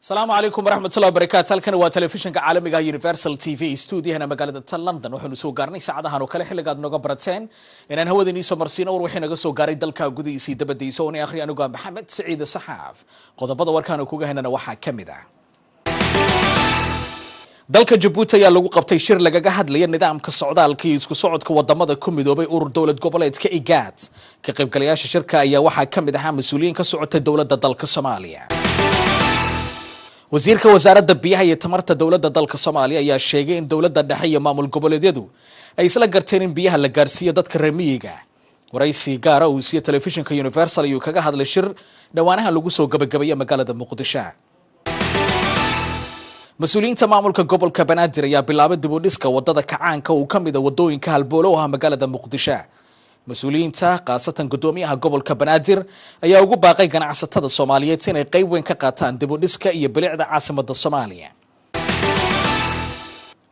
Asalaamu calaykum waraxmatullahi wabarakaatu. Halkan waa telefishinka caalamiga Universal TV, stuudiyahana magaalada ta London. Waxaynu soo gaarnay saacadahan oo kale xilligaad nooga barateen inaan hawada inii soo marsiino war wixii naga soo gaaray dalka gudihiisa iyo dabadiisa, oo inay akhriya anigu Maxamed Siciid Saxaaf. Qodobada warkaanu kuga haynana waxaa ka mid ah: dalka Jabuuti ayaa lagu qabtay shir lagaga hadlaya nidaamka socdaalka iyo isku socodka wadamada ku midoobay urur dowlad goboleedka IGAD. Ka qaybgalayaasha shirka ayaa waxaa ka mid ahaa mas-uuliyiin ka socotay dowladda dalka Soomaaliya. Wasiirka wasaaradda biyaha iyo tamarta dowladda dalka Soomaaliya ayaa sheegay in dowladda dhexe iyo maamul goboleedyadu ay isla garteen in biyaha la gaarsiiyo dadka reer miyiga. Waraysi gaara uu siiye telefishinka Universal ayuu kaga hadlay shir dhowaanaha lagu soo gabagabeeya magaalada Muqdisho. Mas-uuliyiinta maamulka gobolka Banaadir ayaa bilaabay dib u dhiska wadada Kacaanka uu ka mid a wadooyinka halboolo u ah magaalada Muqdisho. Mas-uuliyiinta, khaasatan guddoomiyaha gobolka Banaadir, ayaa ugu baaqay ganacsatada Soomaaliyeed inay qeyb weyn ka qaataan dib u dhiska iyo bilicda caasimada Soomaaliya.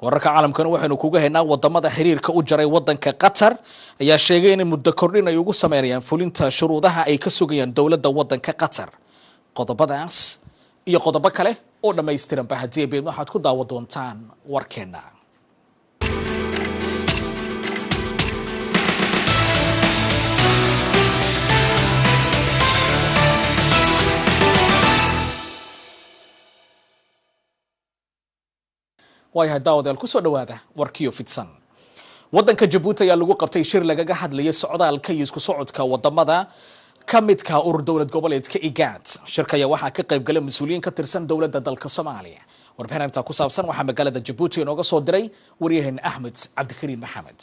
Wararka caalamkana waxaynu kuga haynaa: wadamada xiriirka u jaray wadanka Qatar ayaa sheegay inay muddo kordhin ay ugu sameynayaan fulinta shuruudaha ay ka sugayaan dowladda wadanka Qatar. Qodobadaas iyo qodobo kale oo dhammaystiranba haddii beedna waxaad ku daawan doontaan warkeena. Waayahay daawadayaal, kusoo dhawaada warkiyo fidsan. Wadanka Jabuuti ayaa lagu qabtay shir lagaga hadlayay socdaalka iyo isku socodka wadamada ka midka urur dowlad goboleedka IGAD. Shirka ayaa waxaa ka qayb galay mas-uuliyiin ka tirsan dowladda dalka Soomaaliya. Warbixin arrintaa ku saabsan waxaa magaalada Jabuuti inooga soo diray waryaheena Axmed Cabdikariin Maxamed.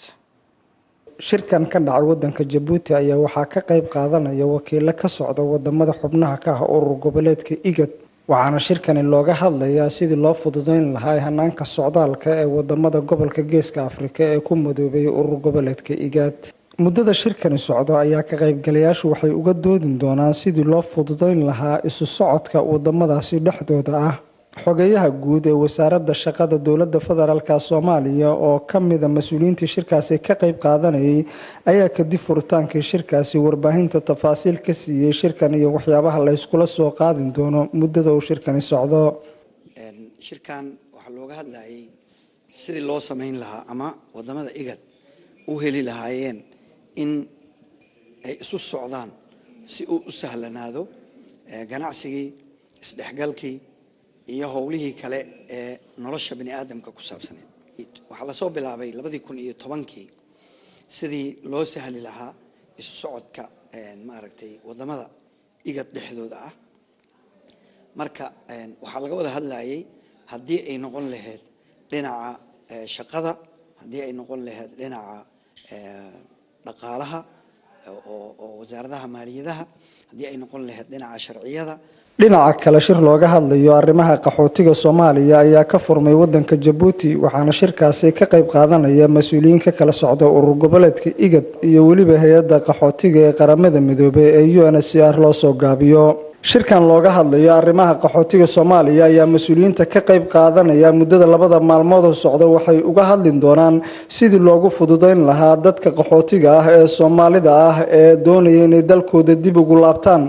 Shirkan ka dhacay wadanka Jabuuti ayaa waxaa ka qayb qaadanaya wakiilo ka socda wadamada xubnaha ka ah urur goboleedka IGAD, waxaana shirkani looga hadlayaa sidii loo fududeyn lahaa hanaanka socdaalka ee wadamada gobolka Geeska Afrika ee ku madoobay urur goboleedka IGAD. Muddada shirkani socdo ayaa ka qaybgalayaashu waxay uga doodin doonaan sidii loo fududeyn lahaa isu socodka wadamadaasi dhexdooda ah. Xogeyaha guud ee wasaaradda shaqada dowladda federaalka Soomaaliya oo ka mida mas-uuliyiintii shirkaasi ka qayb qaadanayay ayaa kadib furitaankii shirkaasi warbaahinta tafaasiil ka siiyey shirkan iyo waxyaabaha la yskula soo qaadin doono muddada uu shirkani socdo. Shirkan waxaa looga hadlayay sidii loo sameyn lahaa ama wadamada IGAD u heli lahaayeen in ay isu socdaan si uu u sahlanaado ganacsigii, isdhexgalkii iyo howlihii kale ee nolosha bini aadamka ku saabsaneed. Waxaa lasoo bilaabay 2010-kii sidii loo sahli lahaa isu socodka maaragtay wadamada IGAD dhexdooda ah. Marka waxaa laga wada hadlayay haddii ay noqon lahayd dhinaca shaqada, haddii ay noqon lahayd dhinaca dhaqaalaha oo wasaaradaha maaliyadaha, haddii ay noqon lahayd dhinaca sharciyada. Dhinaca kale, shir looga hadlayo arrimaha qaxootiga Soomaaliya ayaa ka furmay wadanka Jabuuti, waxaana shirkaasi ka qayb qaadanaya mas-uuliyiin ka kala socda urur goboleedka IGAD iyo weliba hay-adda qaxootiga ee Qaramada Midoobay ee UNHCR loo soo gaabiyo. Shirkan looga hadlayo arrimaha qaxootiga Soomaaliya ayaa mas-uuliyiinta ka qayb qaadanaya muddada labada maalmood oo socda waxay uga hadli doonaan sidii loogu fududeyn lahaa dadka qaxootiga ah ee Soomaalida ah ee doonaya inay dalkooda dib ugu laabtaan.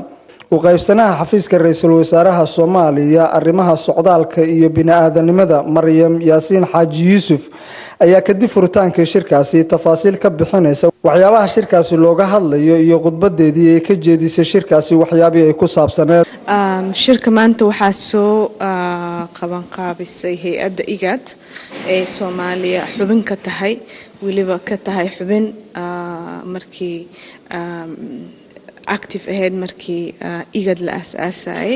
U qaybsanaha xafiiska ra-iisul wasaaraha Soomaaliya arrimaha socdaalka iyo bini-aadanimada, Maryam Yaasiin Xaaji Yuusuf, ayaa kadib furitaankii shirkaasi tafaasiil ka bixinaysa waxyaabaha shirkaasi looga hadlayo iyo khudbadeedii ay ka jeedisay shirkaasi waxyaabihii ay ku saabsaneed. Shirka maanta waxaa soo qabanqaabisay hay-adda IGAD ee Soomaaliya xubin ka tahay, weliba ka tahay xubin markii active ahayd markii IGAD la aas-aasayay.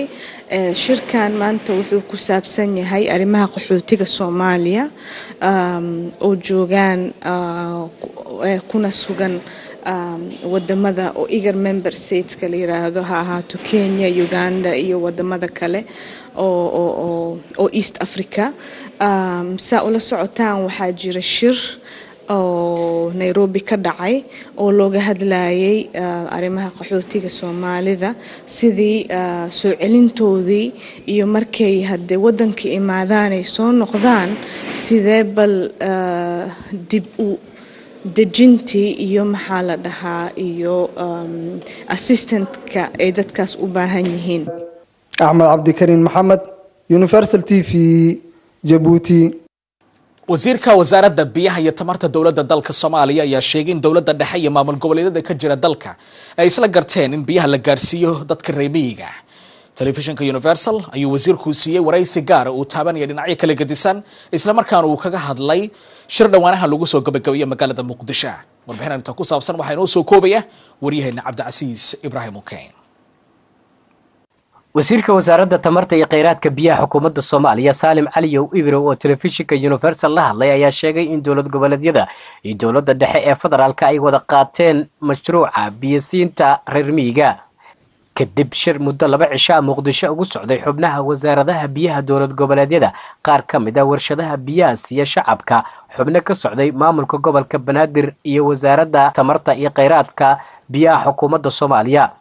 Shirkan maanta wuxuu ku saabsan yahay arrimaha qaxootiga Soomaaliya oo joogaan kuna sugan wadamada oo IGAD member stateska la yiraahdo, ha ahaato Kenya, Uganda iyo wadamada kale oo East Africa. Saa ula socotaan, waxaa jira shir oo Nairobi ka dhacay oo looga hadlayay arrimaha qaxootiga Soomaalida, sidii soo celintoodii iyo markay haddee wadanka imaadaan ay soo noqdaan, sidee bal dib u dejintii iyo maxaa la dhahaa iyo assistanceka ay dadkaas u baahan yihiin. Axmed Cabdikariin Maxamed, Universal TV, Jabuuti. Wasiirka wasaaradda biyaha iyo tamarta dowladda dalka Soomaaliya ayaa sheegay in dowladda dhexe iyo maamul goboleedyada ka jira dalka ay isla garteen in biyaha la gaarsiiyo dadka reer miyiga. Telefishinka Universal ayuu wasiirku siiyey waraysi gaara uu taabanaya dhinacyo kala gedisan, islamarkaana uu kaga hadlay shir dhowaanaha lagu soo gabagabeeyey magaalada Muqdisho. Warbixin arrinta ku saabsan waxaa inoo soo koobaya waryaheena Cabdicasiis Ibraahim Ukeyn. Wasiirka wasaaradda tamarta iyo kheyraadka biyaha xukuumadda Soomaaliya, Saalim Caliyow Ibrow, oo telefishinka Universal la hadlay ayaa sheegay in dowlad goboleedyada iyo dowladda dhexe ee federaalka ay wada qaateen mashruuca biyasiinta reer miyiga, kadib shir muddo 2 cisho ah Muqdisho ugu socday xubnaha wasaaradaha biyaha dowlad goboleedyada, qaar ka mid ah warshadaha biyaha siiya shacabka, xubno ka socday maamulka gobolka Banaadir iyo wasaaradda tamarta iyo kheyraadka biyaha xukuumadda Soomaaliya.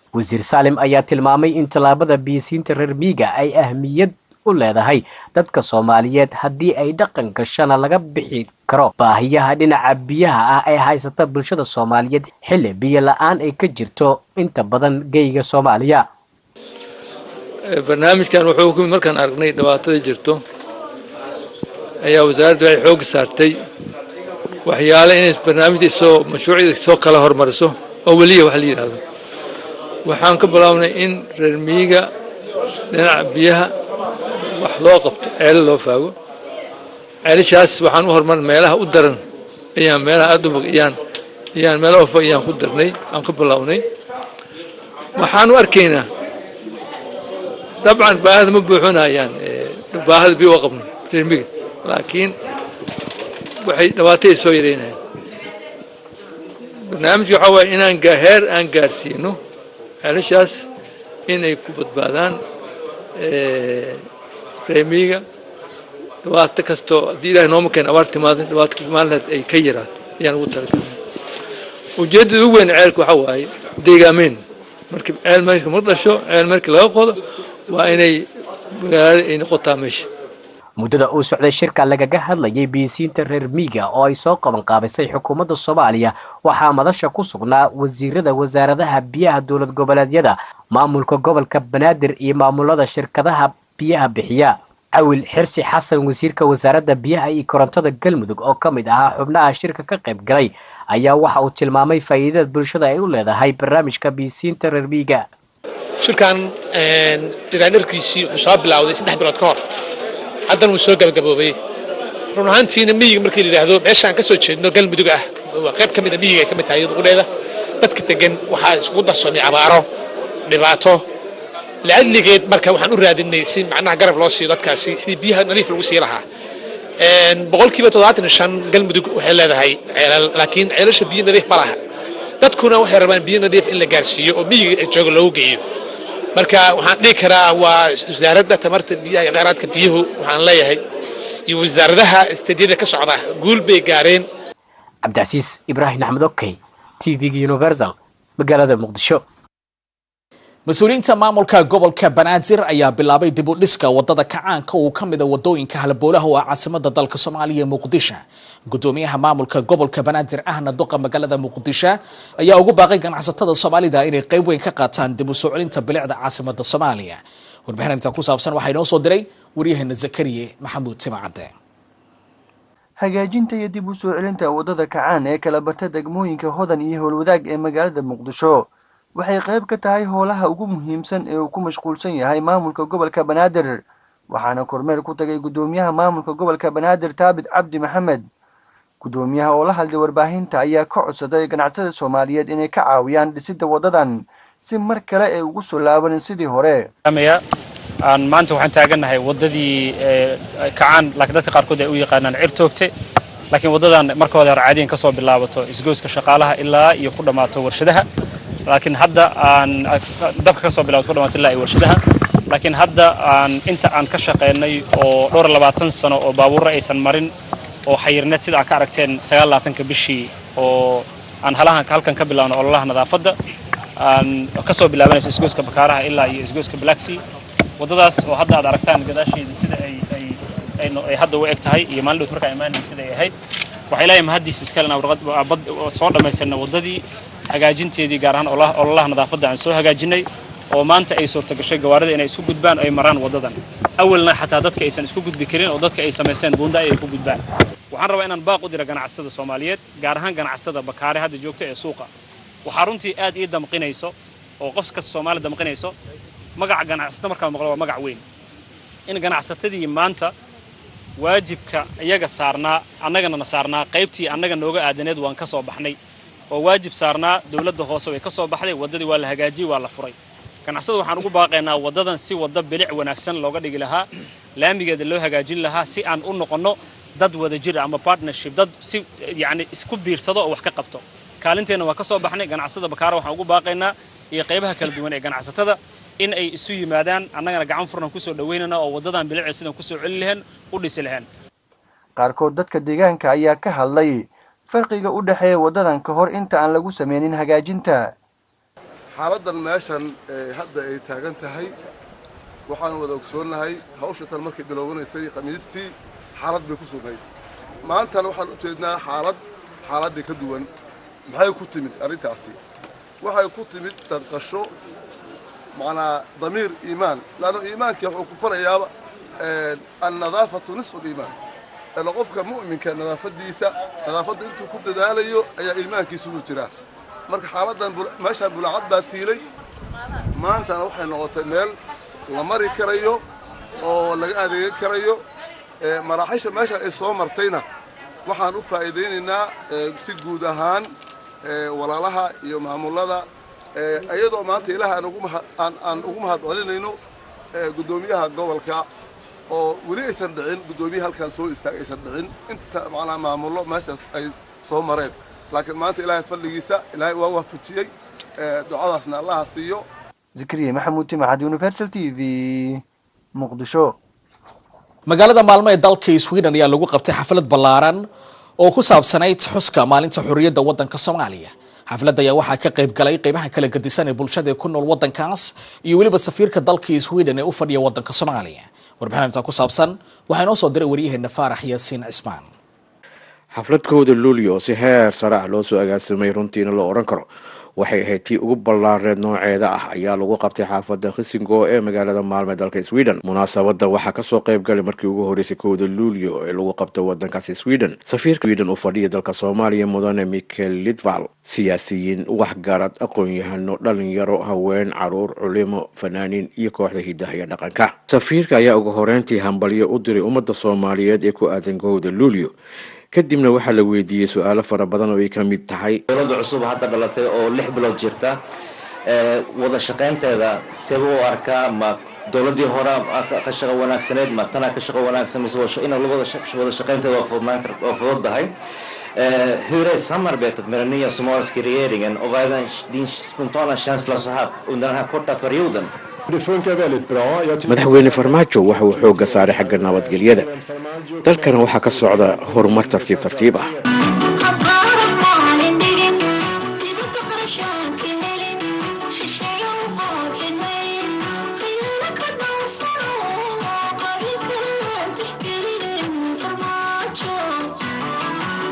Wasiir Saalim ayaa tilmaamay in tallaabada biyisiinta reer miyiga ay ahmiyad u leedahay dadka Soomaaliyeed, haddii ay dhaqan gashana laga bixi karo baahiyaha dhinaca biyaha ah ee haysata bulshada Soomaaliyeed, xilli biyo la-aan ay ka jirto inta badan geyga Soomaaliya. Barnaamijkan wuxuu ku markaan aragnay dhibaatada jirto ayaa wasaaraddu waxay xoog saartay waxyaale inay barnaamijda soo mashruucyada soo kala hormariso oo weliya wax la yidhaahdo. Waxaan ka bilaabnay in reer miyiga dhinaca biyaha wax loo qabto, ceelo loo faago. Ceelashaas waxaan u horumar meelaha u daran ayaan meelaha aada u fog iyaan meelaha u fog ayaan ku darnay, aan ka bilownay. Waxaan u arkaynaa dabcan baahida ma buuxinayaan baahida biyo u qabno reer miyiga, laakiin waxay dhibaatay soo yareynayaan. Barnaamijka waxaa waaye inaan heer aan gaarsiino ceelashaas inay ku badbaadaan reer miyiga dhibaato kastoo haddii Ilahay nooma keen abaar timaada, dhibaato maalinaad ay ka yaraato ayaan ugu talagalnay. Ujeeddada ugu weyn ceelka waxaa waaye deegaameyn. Markii ceel meesha mar dhasho, ceel markii laga qodo, waa inay magaalada ay noqotaa meesha. Muddada uu socday shirka lagaga hadlayay biyisiinta reer miyiga oo ay soo qaban qaabisay xukuumadda Soomaaliya, waxaa madasha ku sugnaa wasiirada wasaaradaha biyaha dowlad goboleedyada, maamulka gobolka Banaadir iyo maamulada shirkadaha biyaha bixiya. Cawil Xirsi Xasan, wasiirka wasaaradda biyaha iyo korontada Galmudug oo ka mid ahaa xubnaha shirka ka qayb galay, ayaa waxa uu tilmaamay faa'iidada bulshada ay u leedahay barnaamijka biyisiinta reer miyiga. Shirkan dhiraandhirkiisii wuxuu soo bilowday 3 bilood ka hor, haddana wuu soo gabagaboobay. Run ahaantiina miyiga markii la yidhaahdo, meeshaan ka soo jeedno Galmudug ah waa qayb ka mid a miyiga ay ka mid tahay iyadu qudheeda. Dadka degan waxaa iskugu darsoomay abaaro, dhibaato lacadligeed. Marka waxaan u raadinay si macnaha garab loo siiyo dadkaasi, sidii biyaha nadiif lagu sii lahaa. 75% Galmudug waxay leedahay ceelal, laakiin ceelasha biyo nadiif ma laha. Dadkuna waxay rabaan biyo nadiif in la gaarsiiyo oo miyiga jooga loogu geeyo. Marka waxaan dhihi karaa waa wasaaradda tamarta biyaha iyo kheyraadka biyuhu, waxaan leeyahay, iyo wasaaradaha istadiyada ka socda guul bay gaareen. Cabdicasiis Ibraahim Axmed Okey, TV-ga Universal, magaalada Muqdisho. Mas-uuliyiinta maamulka gobolka Banaadir ayaa bilaabay dib u dhiska wadada Kacaanka oo ka mid a wadooyinka halboolaha oo ah caasimada dalka Soomaaliya, Muqdisho. Gudoomiyaha maamulka gobolka Banaadir ahna duqa magaalada Muqdisho ayaa ugu baaqay ganacsatada Soomaalida inay qayb weyn ka qaataan dib u soo celinta bilicda caasimada Soomaaliya. Warbixin inta ku saabsan waxaa inoo soo diray waryaheena Zakariye Maxamuud Timacadde. Hagaajinta iyo dib u soo celinta waddada Kacaan ee kala barta degmooyinka Hodan iyo Howlwadaag ee magaalada Muqdisho waxay qayb ka tahay howlaha ugu muhiimsan ee uu ku mashquulsan yahay maamulka gobolka Banaadir. Waxaana kormeer ku tagay guddoomiyaha maamulka gobolka Banaadir, Taabit Cabdi Maxamed. Guddoomiyaha oo la hadlay warbaahinta ayaa ka codsaday ganacsatada Soomaaliyeed inay ka caawiyaan dhisidda waddadan si mar kale ay ugu soo laabanin sidii hore. Aan maanta waxaan taagannahay waddadii Kacaan, laakiin dadka qaarkood ay u yaqaanaan Cirtoogte, laakiin waddadan markooda hore caadiyan ka soo bilaabato isgoyska Shaqaalaha ilaa iyo ku dhammaato Warshadaha, laakiin hadda aan Dabka ka soo bilaabato ku dhammaato ilaa iyo Warshadaha. Laakiin hadda aan inta aan ka shaqaynay oo dhowr 20 sano oo baabuurra aysan marin oo xayirneed, sida aad ka aragteen 29-ka bishii oo aan halahan halkan ka bilaabno ololaha nadaafadda aan ka soo bilaabanayso isgoyska Bakaaraha ilaa iyo isgoyska Black Sea, waddadaas oo hadda aad aragtaan gadaasheeda sida ay hadda u eg tahay iyo maalin dhowt markaa imaanay sida ay ahayd. Waxay leeyahay mahaddiis iskalena warqad soo dhammaystirna waddadii hagaajinteedii, gaar ahaan ololaha nadaafadda aan soo hagaajinay oo maanta ay suurtagashay gawaarida inay isku gudbaan ay maraan waddadan. Awalna xataa dadka aysan isku gudbi karin oo dadka ay samaysteen buunda ay ku gudbaan. Waxaan rabaa inaan baaq u diro ganacsatada Soomaaliyeed, gaar ahaan ganacsatada Bakaare hadda joogta ee suuqa. Waxaa runtii aad ii damqinayso oo qof kasta Soomaali damqinayso, magaca ganacsatada markaa maqlo waa magac weyn, in ganacsatadii maanta waajibka iyaga saarnaa annagana na saarnaa, qaybtii annaga nooga aadaneed waan ka soo baxnay oo waajib saarnaa dowladda hoose way ka soo baxday, waddadii waa la hagaajiyey, waa la furay. Ganacsada waxaan ugu baaqaynaa waddadan si waddo bilic wanaagsan looga dhigi lahaa, laamigeeda loo hagaajin lahaa, si aan u noqonno dad wada jir ama partnership, dad si yacni isku biirsado oo wax ka qabto. Kaalinteenna waa ka soo baxnay. Ganacsada Bakaara waxaan ugu baaqaynaa iyo qaybaha kala duwan ee ganacsatada in ay isu yimaadaan, annagana gacan furnan kusoo dhaweynana oo waddadan bilicee sidan kusoo celi laheen u dhisi laheen. Qaarkood dadka deegaanka ayaa ka hadlay farqiga u dhexeeya waddadan ka hor inta aan lagu sameynin hagaajinta. Xaaladdan meeshan hadda ay taagan tahay waxaan wada ogsoonnahay hawsha tan markay bilowanaysay Khamiistii xaalad bay ku sugnayd, maantana waxaan u jeednaa xaalad xaaladdii ka duwan. Maxay ku timid arrintaasi? Waxay ku timid danqasho, macnaa damiir iimaan, laanno iimaankii wuxuu ku farayaaba annadaafatu nisfu liimaan. Ila qofka mu'minka nadaafaddiisa, nadaafadda intuu ku dadaalayo ayaa iimaankiisu ugu jiraa. Marka xaaladdan meeshaan bulaacad baa tiilay, maantana waxay noqotay meel la mari karayo oo laga adeegan karayo. Maraaxiisha meesha ay soo martayna waxaan u faa'iidaynaynaa si guud ahaan walaalaha iyo maamulada, iyadoo maanta Ilaah aan ugu mahad celinayno guddoomiyaha gobolka oo weli aysan dhicin guddoomiyaha halkan soo istaag aysan dhicin inta macnaha maamullo meeshaas ay soo mareen, laakiin maanta Ilaahay fadligiisa Ilaahay waa waafajiyey, ducadaasna Allaha siiyo. Zakariya Maxamuud Timacad, Universal TV, Muqdisho. Magaalada Maalmo ee dalka Sweden ayaa lagu qabtay xaflad ballaaran oo ku saabsanayd xuska maalinta xorriyadda waddanka Soomaaliya. Xafladda ayaa waxaa ka qayb galay qeybaha kala gedisan ee bulshada ee ku nool waddankaas iyo weliba safiirka dalka Sweden ee u fadhiya waddanka Soomaaliya. Warbixin intaa ku saabsan waxaa inoo soo diray waryaheena Faarax Yaasiin Cismaan. Xaflad 1-da Luulyo oo si heer sare ah loo soo agaasimay, runtiina loo odhan karo waxay ahayd tii ugu ballaareed nooceeda ah, ayaa lagu qabtay xaafadda Hisingö ee magaalada Maalme dalka Sweden. Munaasabadda waxaa kasoo qayb galay markii ugu horreysay 1-da Luulyo ee lagu qabto wadankaasi Sweden safiirka Sweden u fadhiya dalka Soomaaliya, mudane Mikael Lidval, siyaasiyiin, waxgarad, aqoon-yahano, dhalinyaro, haween, caruur, culimo, fanaaniin iyo kooxda hidaha iyo dhaqanka. Safiirka ayaa ugu horeyntii hambalyo u diray ummadda Soomaaliyeed ee ku aadan 1-da Luulyo, kadibna waxaa la weydiiyey su-aalo fara badan oo ay ka mid tahay: Dowladda cusub hadda dhalatay oo 6 bilood jirta, wada shaqaynteeda seba u arkaa? Ma dowladdii hore ka shaqo wanaagsaneed, ma tanaa ka shaqo wanaagsan, mise ina wada shaqaynteeda waa fududnaan waa fududdahay? Hur är samarbetet med den nya somaliska regeringen och vad är din spontana känsla så här under den här korta perioden? Det funkar väldigt bra. Jag tycker Madaxweyne Farmaajo waxa uu xoogga saaray xagga nabadgelyada, dalkana waxaa ka socda horumar tartiib tartiib ah. Maalin dhigin dibadda qarashaanka helin, shisheeyo qoobxidnayn, khiyaano ka dhowrsano, qabiilkaan tixgelinin, Farmaajo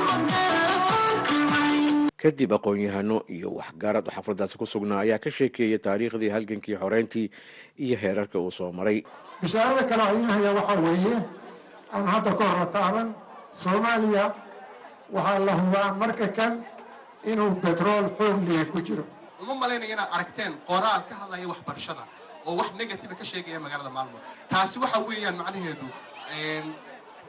hogaanka. Kadib aqoon-yahano iyo waxgarad oo xafladaasi ku sugnaa ayaa ka sheekeeyay taariikhdii halgankii xoreyntii iyo heerarka uu soo maray. Bishaarada kale oo idiin haya waxaa weeye aan hadda ka hor la taaban, Soomaaliya waxaa la hubaa marka kan inuu betrool xoog lihi ku jiro. Uma malaynaya inaad aragteen qoraal ka hadlaya waxbarashada oo wax negative ka sheegaya magaalada Maalmo. Taasi waxa weeyaan macnaheedu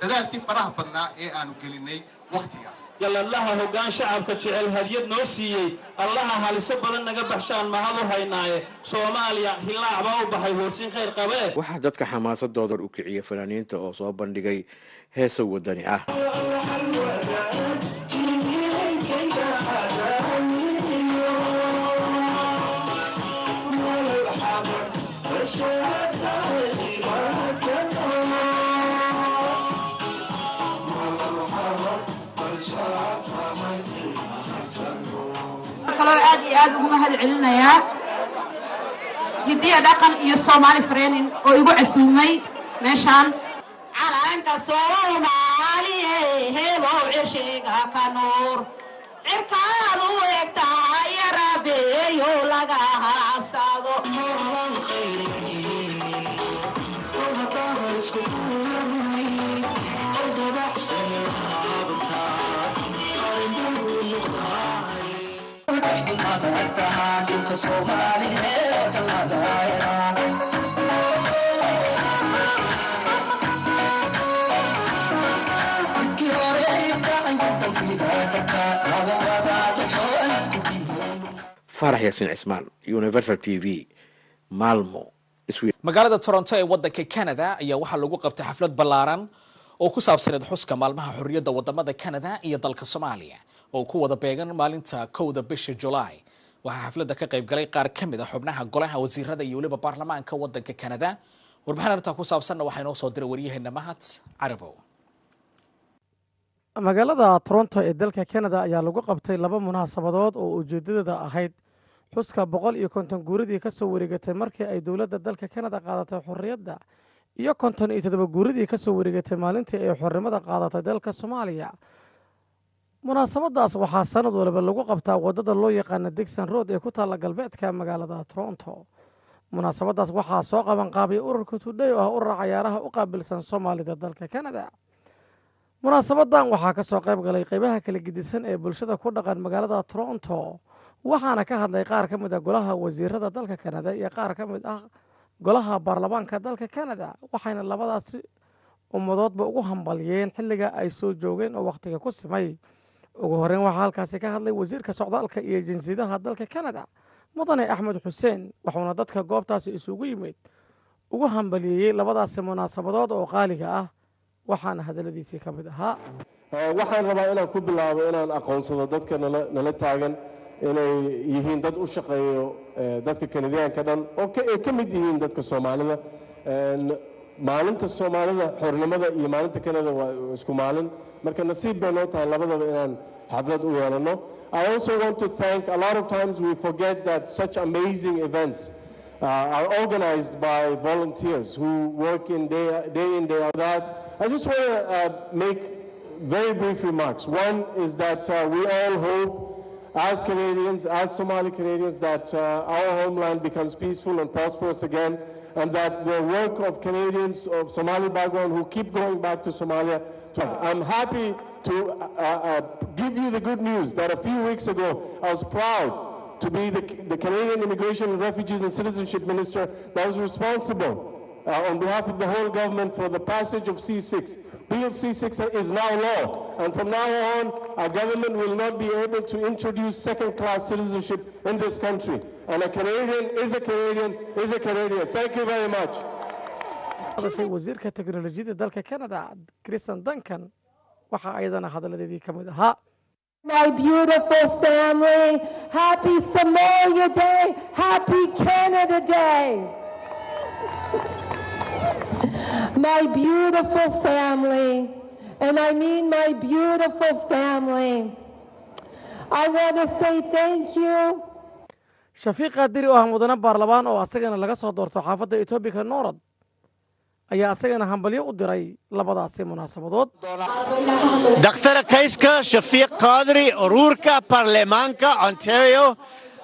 dadaalkii faraha badnaa ee aanu gelinay wakhtigaas. Allaha hoggaan shacabka jecel hadiyad noo siiyey, Allaha haliso badan naga baxshaan mahadu haynaaye, Soomaaliya hilaac baa u baxay, hoorsin khayr qabee. Waxaa dadka xamaasadooda u kiciyay fanaaniinta oo soo bandhigay heeso wadani ah. Kaloo aad iyo aad ugu mahad celinayaa Hidiya Dhaqan iyo Soomaali Förening oo igu casuumay meeshaan. Calanka Soomaaliye heelow, ceshiga ka nuur, cirkaad u egtahay Rabeeyo laga habsado. Isku furnay oo dabacsan laabta qarin buu noqday. Dhulka Soomaaliyeed laga helaa. Faarax Yaasiin Cismaan, Universal TV, Malmo. Magaalada Toronto ee wadanka Canada ayaa waxaa lagu qabtay xaflad ballaaran oo ku saabsaneed xuska maalmaha xorriyadda wadamada Canada iyo dalka Soomaaliya oo ku wada beegan maalinta 1-da bisha Julaay. Waxaa xafladda ka qayb galay qaar ka mid a xubnaha golaha wasiirada iyo weliba baarlamaanka wadanka Canada. Warbixin arrintaa ku saabsanna waxaa inoo soo diray waryaheena Mahad Carabow. Magaalada Toronto ee dalka Canada ayaa lagu qabtay laba munaasabadood oo ujeedadeeda ahayd xuska 150 guuradii ka soo wareegatay markii ay dowladda dalka Canada qaadatay xorriyadda iyo 57 guuradii ka soo wareegatay maalintii ay xornimada qaadatay dalka Soomaaliya. Munaasabadaas waxaa sanad waliba lagu qabtaa waddada loo yaqaana Dixon Road ee ku taalla galbeedka magaalada Toronto. Munaasabadaas waxaa soo qaban qaabay ururka Today oo ah urur cayaaraha u qaabilsan Soomaalida dalka Canada. Munaasabadan waxaa ka soo qayb galay qaybaha kala gedisan ee bulshada ku dhaqan magaalada Toronto, waxaana ka hadlay qaar ka mid ah golaha wasiirada dalka Canada iyo qaar ka mid ah golaha baarlamaanka dalka Canada, waxayna labadaasi ummadoodba ugu hambaliyeen xilliga ay soo joogeen oo wakhtiga ku simay. Ugu horreyn waxaa halkaasi ka hadlay wasiirka socdaalka iyo jinsiyadaha dalka Canada, mudane Axmed Xuseen, wuxuuna dadka goobtaasi isugu yimid ugu hambaliyeeyey labadaasi munaasabadood oo qaaliga ah, waxaana hadalladiisii ka mid ahaa: Waxaan rabaa inaan ku bilaabo inaan aqoonsado dadka nala taagan inay yihiin dad u shaqeeyo dadka Kanadiyaanka dhan oo ay ka mid yihiin dadka Soomaalida. Maalinta Soomaalida xornimada iyo maalinta Canada waa isku maalin, marka nasiib bay noo tahay labadaba inaan xaflad u yeelano. I also want to thank, a lot of times we forget that such amazing events are organized by volunteers who work in day, day in, day out. That I just want to make very brief remarks. One is that we all hope as Canadians, as Somali Canadians, that our homeland becomes peaceful and prosperous again, and that the work of Canadians of Somali background who keep going back to Somalia. I'm happy to give you the good news that a few weeks ago I was proud to be the Canadian Immigration and Refugees and Citizenship Minister that was responsible on behalf of the whole government for the passage of C6. Bill C6 is now law, and from now on, our government will not be able to introduce second-class citizenship in this country. And a Canadian is a Canadian is a Canadian. Thank you very much. Hadashay wasiirka teknolojiyadda dalka Canada, Kristen Duncan, waxaa ayadana hadalladeedii ka mid ahaa: My beautiful family, happy Somalia Day, happy Canada Day. My beautiful family, and I mean my beautiful family, I want to say thank you. Shafiiq Qaadiri oo ah mudane baarlamaan oo asagana laga soo doorto xaafadda Etobicoke North ayaa asagana hambalyo u diray labadaasi munaasabadood. Dr. Kaiska Shafiq Qadri, Ururka Parliamanka, Ontario.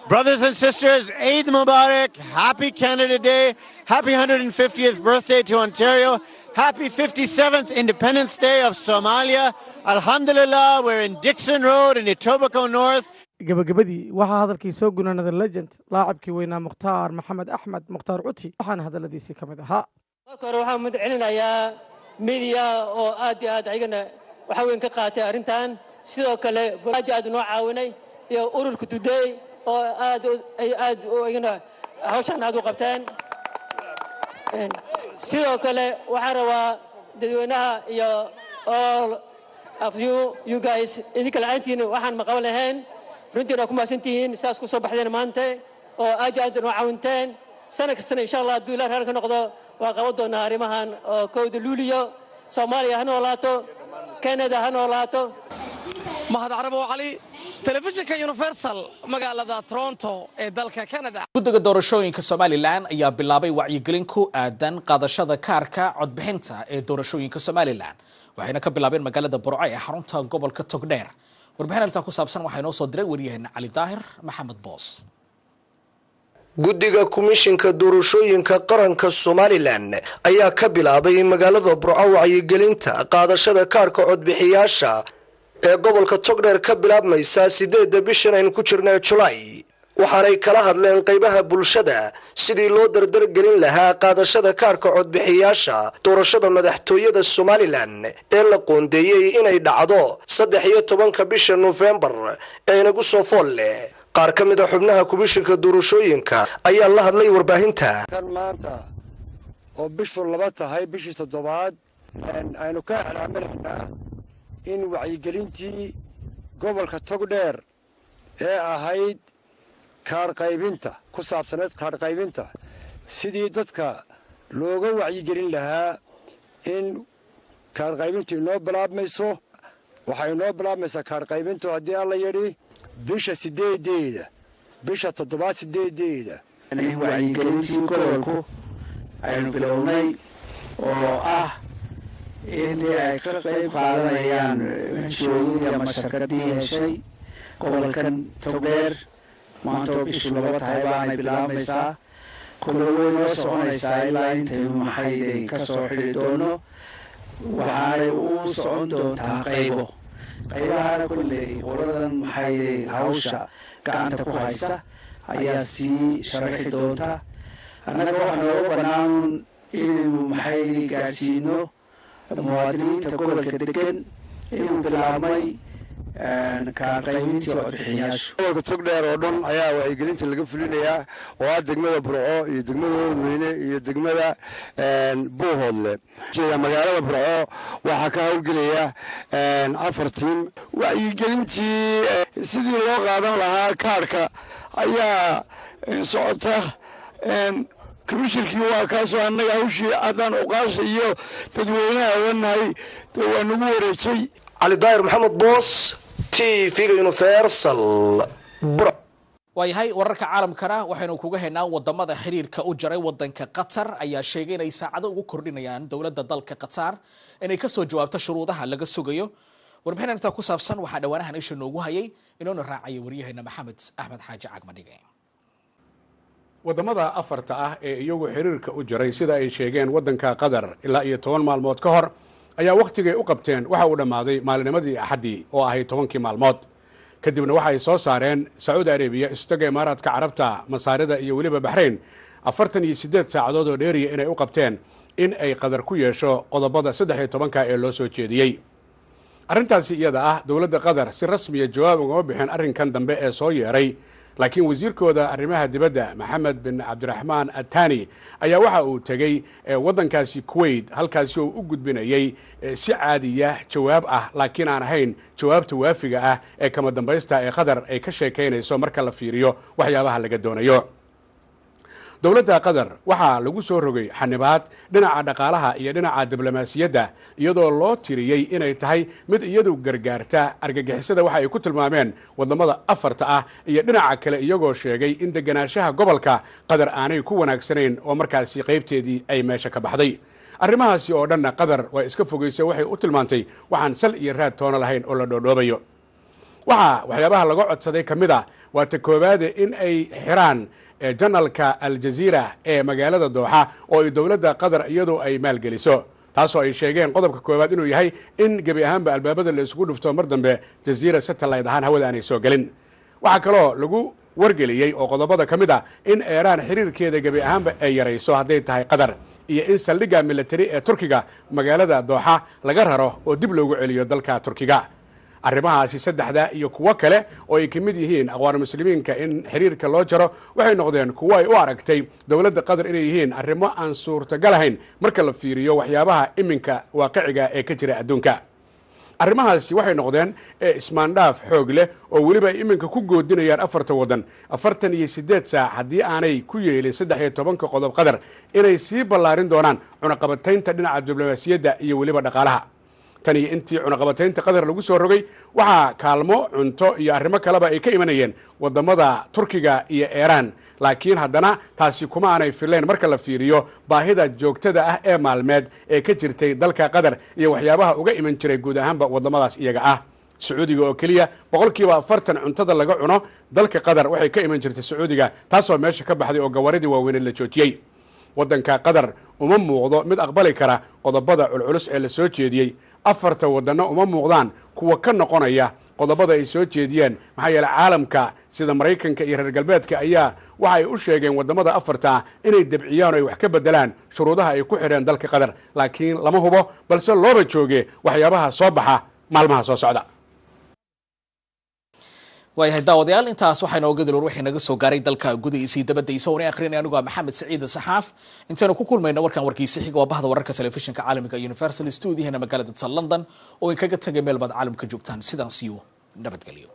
Brothers and sisters, Eid Mubarak, Happy Canada Day, Happy 150th birthday to Ontario, Happy 57th Independence Day of Somalia. Alhamdulillah, we're in Dixon Road in Etobicoke North. Gabagabadii waxaa hadalkii soo gunaanada legend laacibkii weynaa Mukhtaar Maxamed Axmed, Mukhtaar Cuti, waxaana hadalladiisii ka mid ahaa: Marka hore waxaan mid celinayaa media oo aad iyo aad ayagana waxa weyn ka qaatay arrintan, sidoo kale aad iyo aad noo caawinay, iyo ururka Today oo aad ay aad ayagana hawshan aad u qabteen. Sidoo kale waxaan rabaa dadweynaha iyo all of you guys, idinka la'aantiina waxaan ma qaban lahayn. Runtiina waa ku mahadsantihiin sidaas ku soo baxdeen maanta oo aad iyo aad noo caawinteen. Sanad kastana insha Allah hadduu Ilaah raali ka noqdo waa qaban doonaa arrimahan oo 1-da Luuliyo. Soomaaliya ha noolaato, Canada ha noolaato. Mahad Carabo Cali, telefishinka Universal, magaalada Toronto ee dalka Canada. Guddiga doorashooyinka Somaliland ayaa bilaabay wacyigelin ku aadan qaadashada kaarka codbixinta ee doorashooyinka Somaliland, waxayna ka bilaabeen magaalada Burco ee xarunta gobolka Togdheer. Warbixin arrintaa ku saabsan waxaa inoo soo diray waryaheena Cali Daahir Maxamed Boos. Guddiga Komishinka Doorashooyinka Qaranka Somalilan ayaa ka bilaabay magaalada Burco wacyigelinta qaadashada kaarka codbixiyaasha ee gobolka Togdheer ka bilaabmaysa 8-da bishan aynu ku jirna Julaay. Waxaanay kala hadleen qaybaha bulshada sidii loo dardargelin lahaa qaadashada kaarka codbixiyaasha doorashada madaxtooyada Somalilan ee la qoondeeyey inay dhacdo 13-ka bisha Nofembar ee inagu soo fool leh. Qaar ka mid a xubnaha Komishinka Doorashooyinka ayaa la hadlay warbaahinta. Kan maanta oo bishu 2 tahay bishii 7aad aynu ka iclaaminaynaa in wacyigelintii gobolka Togdheer ee ahayd kaar qaybinta ku saabsaneed kaar qaybinta sidii dadka looga wacyigelin lahaa in kaar qaybintu inoo bilaabmayso. Waxay inoo bilaabmaysaa kaar qaybintu haddii Alla yidhi bisha 8-deeda, bisha 7aad 8-deeda. In wacyigelintii gobolku aynu bilownay oo ah in dee ay ka qayb qaadanayaan NGO-yadii ama shirkadii heshay gobolkan Togdheer. Maantoo bishu 2 tahay baanay bilaabmaysaa, kulla way noo soconaysaa ilaa intaynu maxayday ka soo xidhi doono. Waxaanay u socon doontaa qaybo, qaybahana kolley qoladan maxayday hawsha gacanta ku haysa ayaa sii sharaxi doonta. Annaga waxaa nooga bannaan inaynu maxayday gaadhsiino muwaadiniinta gobolka degan inuu bilaabmay kaar qaybintii codbixiyaashu. Gobolka Togdheer oo dhan ayaa wacyigelinta laga fulinayaa oo ah degmada Burco iyo degmada Oodweyne iyo degmada Buuhoodle. Magaalada Burco waxaa ka howlgelaya 4 tiim. Wacyigelintii sidii loo qaadan lahaa kaarka ayaa socota. Komishinkii waa kaasoo annaga hawshii haddaan uqaasha iyo dadweynaha wanahay dee waa nagu wareejay. Cali Daahir Maxamed Boos, TV-ga Universal. Waayahay, wararka caalamkana waxaynu kuga haynaa wadamada xiriirka u jaray wadanka Qatar ayaa sheegay inay saacado ugu kordhinayaan dowladda dalka Qatar inay kasoo jawaabto shuruudaha laga sugayo. Warbixin arrintaa ku saabsan waxaa dhowaanahan isha noogu hayay inoona raacaya waryaheena Maxamed Axmed Xaaji Cagmadhige. Wadamada afarta ah ee iyagu xiriirka u jaray, sida ay sheegeen, wadanka Qatar ilaa iyo 10 maalmood ka hor ayaa wakhtigay u qabteen waxa uu dhammaaday maalinimadii Axaddii oo ahayd 10-kii maalmood. Kadibna waxa ay soo saareen Sacuudi Arabiya, Istaga Imaaraadka Carabta, Masaarida iyo weliba Baxrayn 48 saacadood oo dheeriya inay u qabteen in ay Qatar ku yeesho qodobada 13-ka ee loo soo jeediyey. Arrintaasi iyada ah dowladda Qatar si rasmiya jawaab ugama bixin arrinkan dambe ee soo yeeray, laakiin wasiirkooda arrimaha dibadda Maxamed bin Cabdiraxmaan Atani ayaa waxa uu tegey waddankaasi Kuwait, halkaasi oo u gudbinayey si caadiya jawaab ah, laakiin aan ahayn jawaabta waafiga ah ee kama dambaysta ee Qatar ay ka sheekaynayso marka la fiiriyo waxyaabaha laga doonayo. Dowladda Qatar waxaa lagu soo rogay xanibaad dhinaca dhaqaalaha iyo dhinaca diblomaasiyadda, iyadoo loo tiriyey inay tahay mid iyadu gargaarta argagixisada, waxa ay ku tilmaameen wadamada afarta ah, iyo dhinaca kale iyagoo sheegay in deganaanshaha gobolka Qatar aanay ku wanaagsanayn oo markaasi qaybteedii ay meesha ka baxday. Arrimahaasi oo dhanna Qatar waa iska fogeysay, waxay u tilmaantay waxaan sal iyo raad toona lahayn oo la dhoodhoobayo. Waxaa waxyaabaha laga codsaday ka mid ah, waa ta koowaade, in ay xiraan janalka Aljaziira ee magaalada Dooxa oo ay dowladda Qatar iyadoo ay maalgeliso, taasoo ay sheegeen qodobka koowaad inuu yahay in gebi ahaanba albaabada la isugu dhufto, mar dambe Jaziira satellite ahaan hawada aanay soo gelin. Waxaa kaloo lagu wargeliyey oo qodobada ka mid ah in Eeraan xiriirkeeda gebi ahaanba ay yarayso hadday tahay Qatar, iyo in saldhigga military ee Turkiga magaalada Dooxa laga raro oo dib loogu celiyo dalka Turkiga. Arrimahaasi saddexda iyo kuwo kale oo ay ka mid yihiin Aqwaan Muslimiinka in xiriirka loo jaro waxay noqdeen kuwo ay u aragtay dowladda Qatar inay yihiin arrimo aan suurtagal ahayn marka la fiiriyo waxyaabaha iminka waaqiciga ee ka jira adduunka. Arrimahaasi waxay noqdeen ismaandhaaf xoog leh oo weliba ay iminka ku goodinayaan afarta waddan 48 saac haddii aanay ku yeelin 13-ka qodob Qatar inay sii ballaarin doonaan cunaqabataynta dhinaca diblomaasiyadda iyo weliba dhaqaalaha. Tan iyo intii cunaqabataynta Qatar lagu soo rogay waxaa kaalmo cunto iyo arrimo kaleba ay ka imanayeen wadamada Turkiga iyo Eeraan, laakiin haddana taasi kuma aanay filayn marka la fiiriyo baahida joogtada ah ee maalmeed ee ka jirtay dalka Qatar iyo waxyaabaha uga iman jiray guud ahaanba wadamadaas iyaga ah. Sacuudiga oo keliya. 40% cuntada laga cuno dalka Qatar waxay ka iman jirtay Sacuudiga, taasoo meesha ka baxday oo gawaaridii waaweyneed la joojiyey. Waddanka Qatar uma muuqdo mid aqbali kara qodobada culculus ee la soo jeediyey. Afarta waddanno uma muuqdaan kuwa ka noqonaya qodobada ay soo jeediyeen, maxaa yeeley caalamka sida Maraykanka iyo reer galbeedka ayaa waxa ay u sheegeen waddamada afarta inay debciyaan oo ay wax ka bedelaan shuruudaha ay ku xidheen dalka Qatar. Laakiin lama hubo, balse looba jooge waxyaabaha soo baxa maalmaha soo socda. Waayahay daawadayaal, intaas waxaa inooga dilor wixii naga soo gaaray dalka gudihiisa iyo dabadiisa oona akhrinay anigu ah Maxamed Saciid Saxaaf. Intaynu ku kulmayno warkan warkiisa xiga, waa bahda wararka telefishinka caalamka Universal, stuudiyaheena magaalada London oo in kaga tagay meel baad caalamka joogtaan sidaas iyo nabadgelyo.